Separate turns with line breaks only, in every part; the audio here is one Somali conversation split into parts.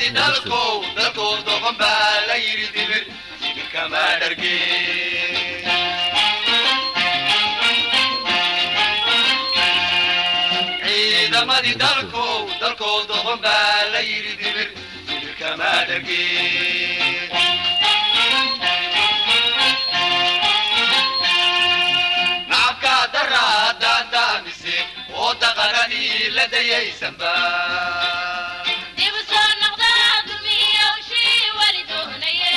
Ciidamadii dalkow, dalkow, doqon baa la yidhi, dibir dibir kama dhargeen. Ciidamadii dalkow, dalkow, doqon baa la yidhi, dibir dibir kama dhargeen. Nacabka daraa daandaamise oo daqanadii la dayaysanba.
Dib u soo noqda dulmiyowshii wali doonaye.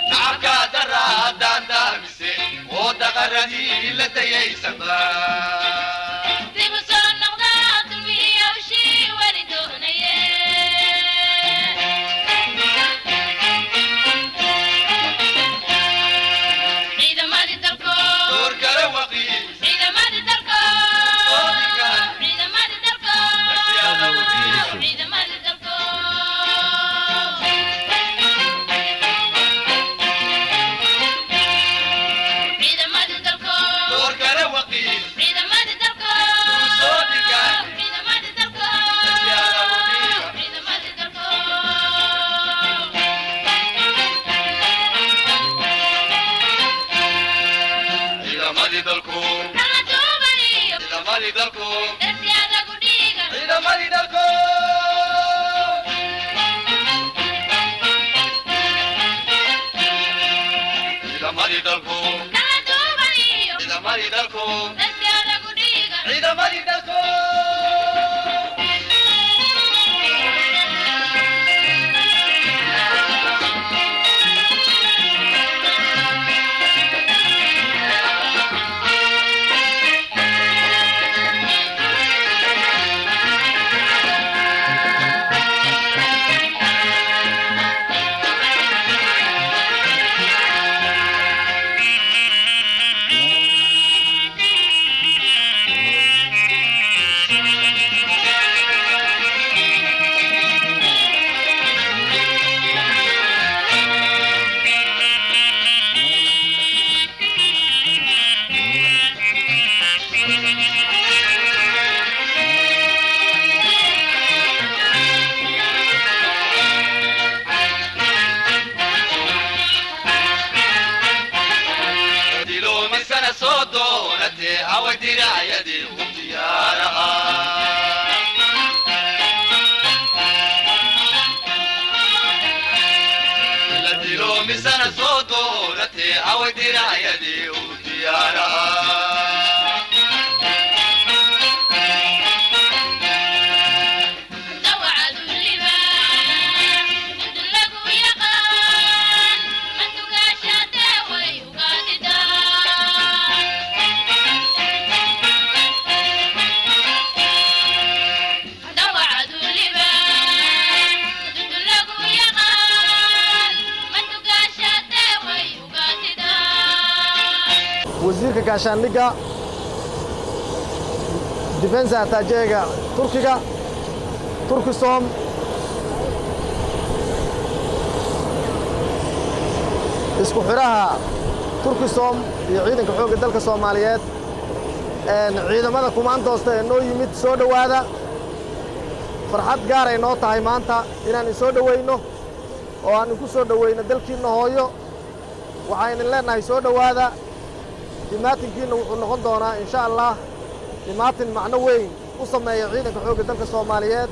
Nacabka daraa daandaamise oo daqaradii la dayaysanba.
Dib u soo noqda dulmiyowshii wali doonaye. Ciidamadii dalkood.
Door kale waqiis.
Ciidamadii dalkood, ciidamadii dalkood, ciidamadii dalkood. Ciidamadii dalkood.
Door kale waqiis.
Ciidamadii dalkood, ciidamadii dalkood, ciidamadii dalkood.
Ciidamadii dalku.
Kala duubaniyo.
Ciidamadii dalku.
Darsi adagu dhiiga.
Ciidamadii dalku. Ciidamadii dalku.
Kala duubaniyo.
Ciidamadii dalku.
Darsi adagu dhiiga.
Ciidamadii dalku. Diluumisana soo doonatee away diracyadii u diyaaraha. La diluumisana soo doonatee away diracyadii u diyaaraha.
Dawacadu libaax mudun lagu yaqaan mandugaashaatee way ugaadidaan. Dawacadu libaax mudun lagu yaqaan mandugaashaatee way ugaadidaan.
Wasiirka gaashaandhigga, defense attaché-ga Turkiga, Turkisom, isku xidhaha Turkisom iyo ciidanka xoogga dalka Soomaaliyeed, ciidamada kumaandoosta ee noo yimid, soo dhowaada. Farxad gaaray noo tahay maanta inaan isoo dhowayno oo aan inku soo dhowayno dalkiinna hooyo. Waxaan idin leennahay, soo dhowaada. Imaatinkiinna wuxuu noqon doonaa, insha Allah, imaatin macno weyn u sameeya ciidanka xoogga dalka Soomaaliyeed.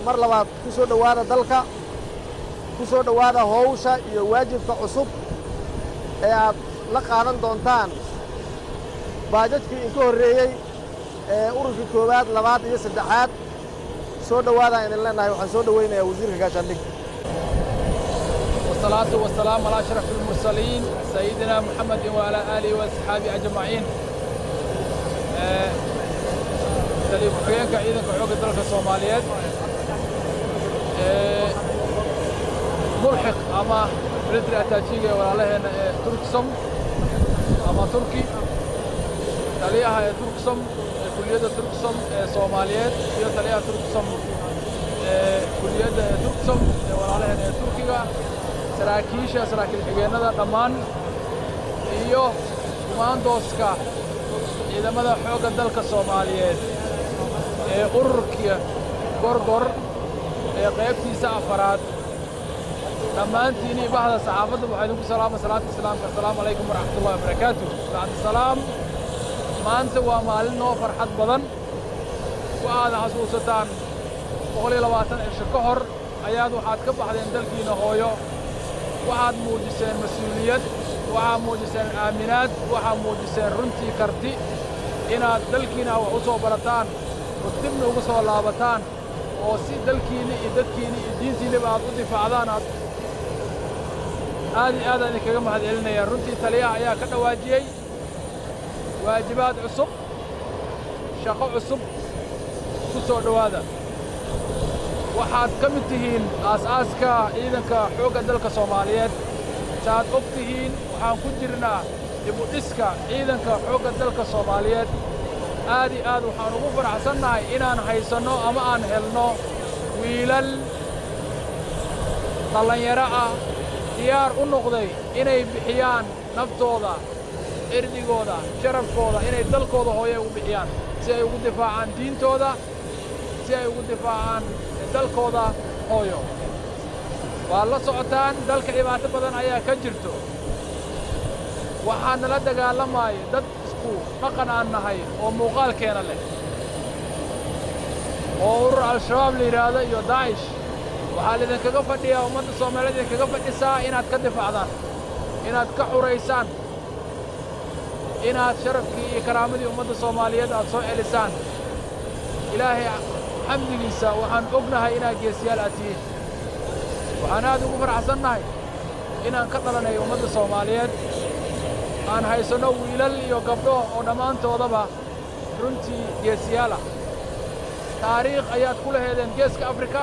Mar labaad ku soo dhowaada dalka, ku soo dhowaada howsha iyo waajibka cusub ee aad la qaadan doontaan baajajkii inka horreeyey ee ururkii koowaad, labaad iyo saddexaad. Soo dhowaadaan idin leennahay. Waxaan soo dhowaynayaa wasiirka gaashaandhig.
والصلاة والسلام على أشرف المرسلين، سيدنا محمد وعلى آله وأصحابه أجمعين. Taliya ku-xigeenka ciidanka xoogga dalka Soomaaliyeed, mulxiq ama military attaché-ga ee walaalaheenna ee Turksom ama Turki, taliyaha ee Turksom ee kuliyadda Turksom ee Soomaaliyeed iyo taliyaha Turksom ee kuliyadda ee Turksom ee walaalaheenna ee Turkiga, saraakiisha, saraakiil xigeennada dhammaan iyo kumaandooska. Ciidamada Xoogga Dalka Soomaaliyeed ee ururka Gorgor ee qaybtiisa afaraad, dhammaantiinii bahda saxaafadda, waxaa idinku salaama salaanta islaamka. Assalaamu calaykum waraxmatullahi wabarakaatu. Bacdi salaam, maanta waa maalin noo farxad badan. Waxaad xasuusataan, 120 cisho ka hor ayaad waxaad ka baxdeen dalkiinna hooyo. Waxaad muujiseen mas-uuliyad, waxaad muujiseen aaminaad, waxaad muujiseen runtii karti inaad dalkiina wax u soo barataan oo dibna ugu soo laabataan, oo si dalkiinni iyo dadkiinni iyo diintiinniba aad u difaacdaan. Aad aad iyo aadaan idinkaga mahad celinaya. Runtii taliyaha ayaa ka dhawaajiyey waajibaad cusub, shaqo cusub. Ku soo dhowaada. Waxaad ka mid tihiin aas-aaska Ciidanka Xoogga Dalka Soomaaliyeed. Saaad og tihiin, waxaan ku jirnaa dib-u-dhiska Ciidanka Xoogga Dalka Soomaaliyeed. Aad iyo aad waxaan ugu faraxsannahay inaan haysanno ama aan helno wiilal dhallinyaro ah, diyaar u noqday inay bixiyaan naftooda, cirdigooda, sharafkooda, inay dalkooda hooye ugu bixiyaan si ay ugu difaacaan diintooda, si ay ugu difaacaan dalkooda hooyo. Waa la socotaan, dalka dhibaato badan ayaa ka jirto. Waxaa nala dagaalamaya dad isku dhaqan aan nahay oo muuqaalkeena leh, oo urur Al-Shabaab la yidhaahdo iyo Daacish. Waxaa laidinkaga fadhiyaa, ummadda Soomaaliyeed idinkaga fadhisaa, inaad ka difaacdaan, inaad ka xuraysaan, inaad sharafkii iyo karaamadii ummadda Soomaaliyeed aad soo celisaan. Ilaahay xamdigiisa, waxaan ognahay inaad geesiyaal aad tihiin. Waxaan aad ugu faraxsannahay inaan ka dhalanay ummadda Soomaaliyeed, aan haysanno wiilal iyo gabdho oo dhammaantoodaba runtii geesiyaal ah. Taariikh ayaad ku laheedeen Geeska Afrika.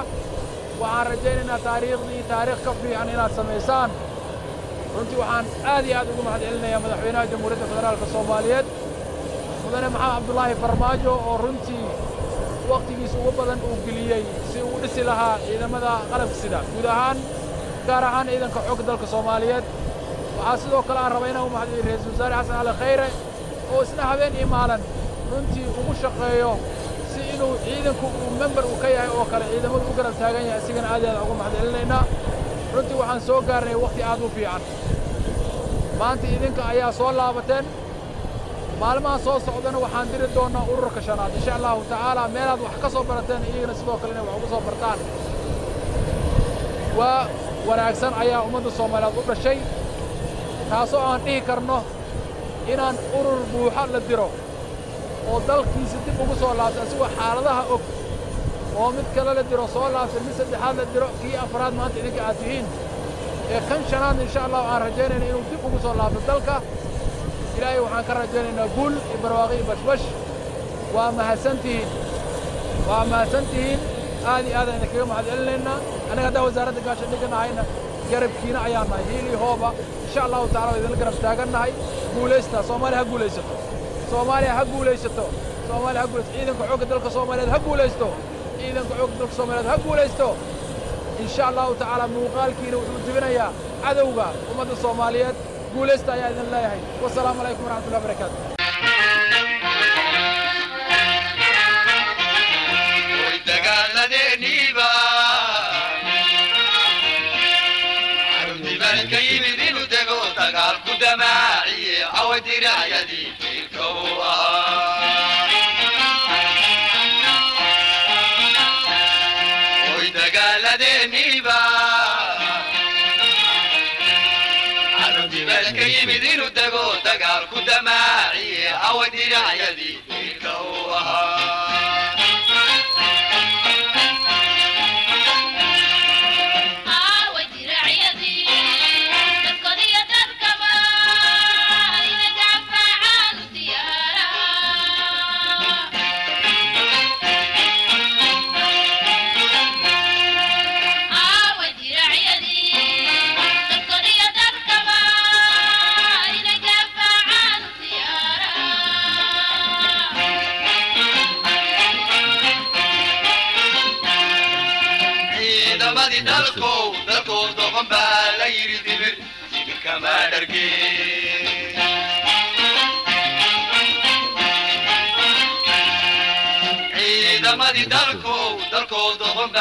Waxaan rajaynaynaa taariikhdii taariikh ka fiican inaad samaysaan. Runtii waxaan aad iyo aad ugu mahad celinayaa Madaxweynaha Jamhuuriyadda Federaalka Soomaaliyeed, Mudane Maxamed Cabdulaahi Farmaajo, oo runtii wakhtigiisa ugu badan uu geliyey si uu dhisi lahaa ciidamada qalabka sida guud ahaan, gaar ahaan Ciidanka Xoogga Dalka Soomaaliyeed. Waxaa sidoo kale aan rabaa inaan u mahadceliyo Ra'iisul Wasaare Xasan Cali Khayre, oo isna habeen iyo maalin runtii ugu shaqeeyo si inuu ciidanku uu member uu ka yahay oo kale ciidamadu u garab taagan yahay. Isigana aad iyo aad ugu mahad celinaynaa. Runtii waxaan soo gaarnay wakhti aad u fiican. Maanta idinka ayaa soo laabateen. Maalmaha soo socdana waxaan diri doonnaa ururka shanaad, insha Allahu tacaala, meelaad wax ka soo barateen iyagana sidoo kale inay wax ugu soo bartaan. Waa wanaagsan ayaa ummadda Soomaaliyeed u dhashay, taasoo aan dhihi karno inaan urur buuxa la diro oo dalkiisa dib ugu soo laabtay asigoo xaaladaha og, oo mid kale la diro, soo laabtay, mid saddexaad la diro, kii afraad maanta idinka aad tihiin, ee kan shanaadna insha Allahu aan rajaynayna inuu dib ugu soo laabto dalka. Ilaahay waxaan ka rajaynaynaa guul iyo barwaaqo iyo bashbash. Waa mahadsantihiin, waa mahadsantihiin. Aad iyo aad aan idinkaga mahad celinaynaa. Annaga haddaan Wasaaradda Gaashaandhigga nahayna, garabkiina ayaan nahay, hiil iyo hooba, insha Allahu tacala waa idinla garab taagan nahay. Guulaysta. Soomaaliya ha guulaysato, Soomaaliya ha guulaysato, Soomaaliya ha guulaysato. Ciidanka Xoogga Dalka Soomaaliyeed ha guulaysto, Ciidanka Xoogga Dalka Soomaaliyeed ha guulaysto, insha Allahu tacaala. Muuqaalkiina wuxuu jebinayaa cadowga ummadda Soomaaliyeed. Guulaysta ayaa idin leeyahay. Wasalaamu calaykum waraxmatullahi wabarakaatu.
Oy dagaaladeeniiba carruurtii ka yimid inuu dego, dagaalku damaaciye, awadiracyadii tiirka u ahaa. Oy dagaaladeeniiba carruurtii ka yimid inuu dego, dagaalku damaaciye, awadiracyadii tiirka u ahaa.
Aaway diracyadii dadkoodiyo dadkaba inay daafacaan u diyaaraha? Aaway diracyadii dadkoodiyo dadkaba inay daafacaan u diyaaraha?
Ciidamadii dalkow, dalkow, doqon baa la yidhi dibir dibir kama dhargeen. Ciidamadii dalkow dalkow doqon.